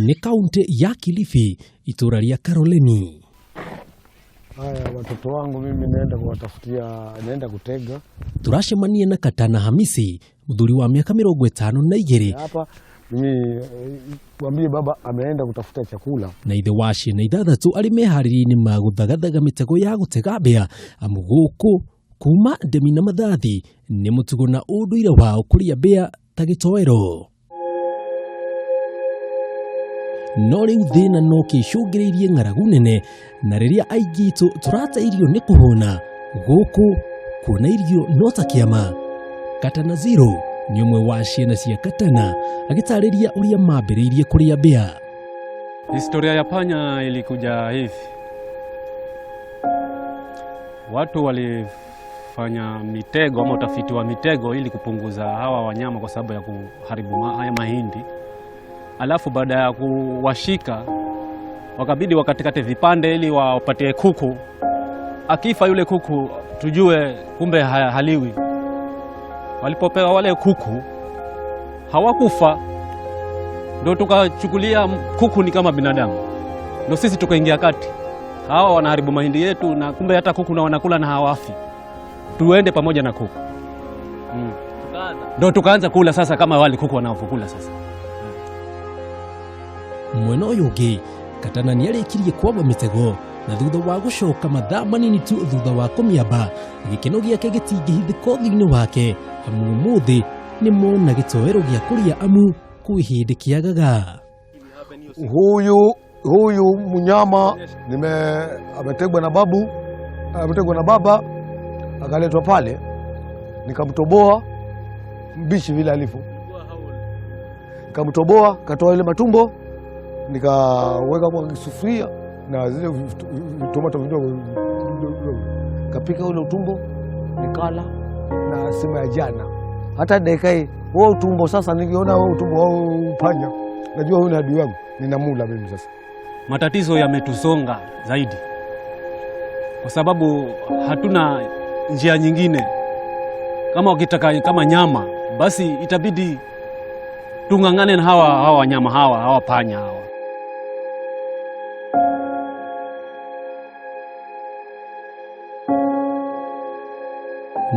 Nĩ kaunti ya Kilifi, itũra rĩa Karoleni. Haya, watoto wangu mimi naenda kuwatafutia, naenda kutega. Tũracemania na Katana Hamisi, mũthuri wa mĩaka 52. Hapa mimi mwambie baba ameenda kutafuta chakula. Na ithe wa ciana 6 arĩ meharĩria-inĩ ma gũthagathaga mĩtego ya gũtega mbĩa, amu gũkũ kuma ndemi na mathathi nĩ mũtugo na ũndũire wao kũrĩa mbĩa ta gĩtoero. No rĩu thĩna no kĩcũngĩrĩirie ng'aragu nene, na rĩrĩa aingĩ itũ tũrate irio nĩ kũhũna, gũkũ kuona irio no ta kĩama. Katana Zero nĩ ũmwe wa ciana cia Katana agĩtarĩria ũrĩa mambĩrĩirie kũrĩa mbĩa. Historia ya panya ilikuja hivi. Watu walifanya mitego ama utafiti wa mitego ili kupunguza hawa wanyama kwa sababu ya kuharibu haya mahindi. Alafu baada ya kuwashika wakabidi wakatikate vipande ili wapatie kuku. Akifa yule kuku tujue kumbe haliwi. Walipopewa wale kuku hawakufa, ndio tukachukulia kuku ni kama binadamu. Ndio sisi tukaingia kati. Hawa wanaharibu mahindi yetu na kumbe hata kuku na wanakula na hawafi. Tuende pamoja na kuku. Ndio tukaanza kula sasa kama wale kuku wanavyokula sasa. Mwena ũyũ ũngĩ, Katana nĩarĩkirie kwamba mĩtego na thutha wa gũcoka mathaa manini tu thutha wa kũmĩamba, gĩkeno gĩake gĩtingĩhithĩka ũthiũ-inĩ wake, amu ũmũthĩ nĩ mona gĩtoero gĩa kũrĩa amu kwĩ hĩndĩ kĩagaga. Huyu mnyama ametegwa na babu, ametegwa na baba, akaletwa pale, nikamtoboa mbichi vile alivyo. Nikamtoboa, katoa ile matumbo, nikaweka kwa sufuria na zile tomato vidogo, kapika ule utumbo, nikala na sima ya jana. Hata dakika hii huo utumbo sasa, nikiona huo utumbo au panya, najua huyu ni adui wangu, ninamula mimi sasa. Matatizo yametusonga zaidi kwa sababu hatuna njia nyingine. Kama wakitaka kama nyama, basi itabidi tung'ang'ane na hawa wanyama hawa panya hawa.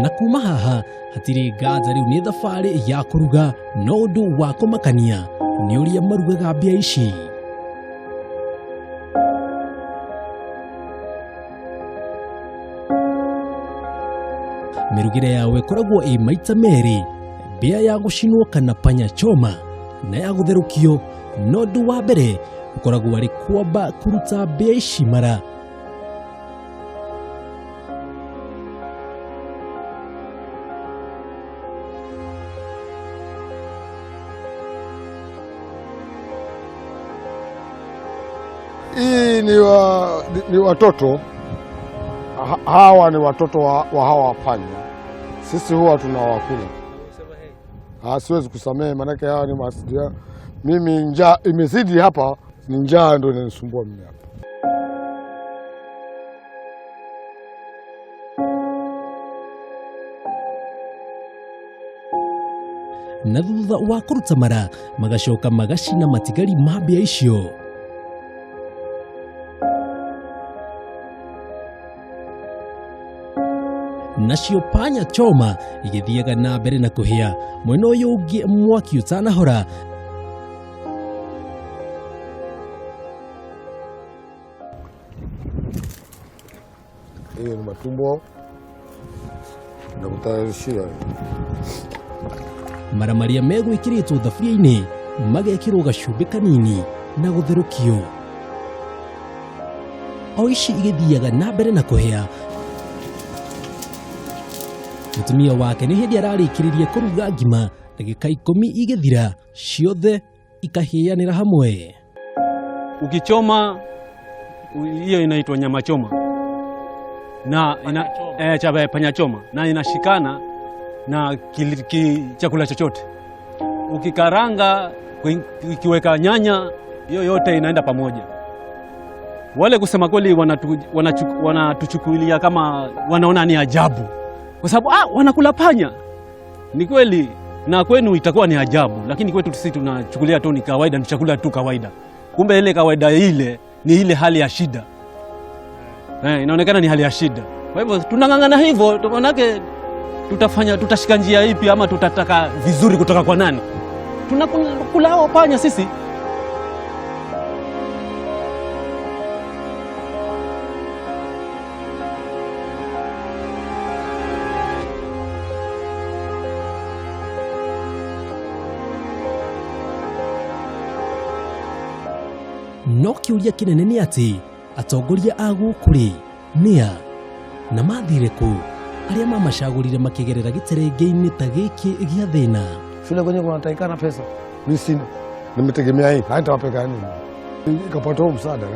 Na kuma haha hatirĩ nganja rĩu nĩ thabarĩ ya kũruga, no ũndũ wa kũmakania nĩ ũrĩa marugaga mbĩa ici. Mĩrugĩre yao ĩkoragwo ĩ maita merĩ, mbĩa ya gũcinwo kana panya choma na ya gũtherũkio, no ũndũ wa mbere ũkoragwo arĩ kwamba kũruta mbĩa ici mara. Hii ni watoto hawa ni watoto wa hawa panya. Sisi huwa tunawakula. Siwezi kusamehe manake hawa ni masidia. Mimi njaa imezidi hapa, ni njaa ndio inanisumbua mimi hapa. Na thutha wa kũruta mara magacoka magacina matigari ma mbĩa icio. Nacio panya choma igĩthiaga na mbere na kũhĩa, mwena ũyũ ũngĩ mwaki ũtanahora. Hiyo ni matumbo na kutayarishia. Mara marĩa megwĩkĩrĩtwo thaburia-inĩ magekĩrwo gacumbĩ kanini na gũtherũkio. O ici igĩthiaga na mbere na kũhĩa. Mũtumia wake nĩ hĩndĩ ararĩkĩrĩria kũruga ngima, ndagĩka 10 igĩthira, ciothe ikahĩanĩra hamwe. Ukichoma hiyo inaitwa nyama choma. Na ina, panya choma na inashikana na chakula chochote. Ukikaranga, ukiweka nyanya, hiyo yote inaenda pamoja. Wale kusema kweli wanatuchukulia kama wanaona ni ajabu. Kwa sababu wanakula panya. Ni kweli na kwenu itakuwa ni ajabu, lakini kwetu sisi tunachukulia tu ni kawaida, ni chakula tu kawaida. Kumbe ile kawaida ile ni ile hali ya shida. Inaonekana ni hali ya shida. Kwa hivyo tunang'ang'ana hivyo, manake tutafanya, tutashika njia ipi ama tutataka vizuri kutoka kwa nani? Tunakula hao panya sisi. No kĩũria kĩnene nĩ atĩ atongoria a gũkũ rĩ nĩa na mathire kũ arĩa mamacagũrire makĩgerera gĩterenge-inĩ ta gĩkĩ gĩa thĩna? Shule kwenye kunatakikana pesa, mi sina, nimetegemea hii hata wapeka nini, ikapata huo msaada.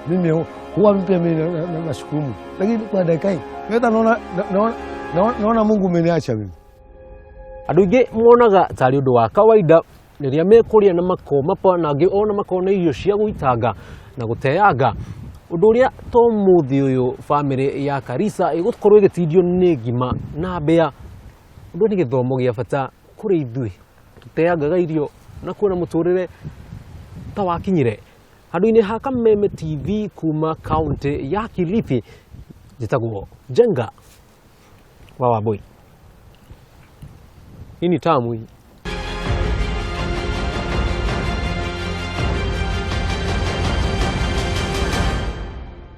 Mimi huwa pia mimi nashukuru Mungu, lakini kwa dakika hii hata naona Mungu umeniacha mimi. Andũ aingĩ monaga tarĩ ũndũ wa kawaida rĩrĩa mekũrĩa na makoma pa na angĩ ona makona irio cia gũitanga na gũteanga, ũndũ ũrĩa to mũthĩ ũyũ bamĩrĩ ya Karisa ĩgũkorwo ĩgĩtindio nĩ ngima na mbĩa. Ũndũ nĩ gĩthomo gĩa bata kũrĩ ithuĩ tũteangaga irio na kuona mũtũrĩre ta wakinyire. Handũ-inĩ ha Kameme TV kuma kaunti ya Kilifi, njĩtagwo Njenga wa Wambui. Hii ni tamu hii.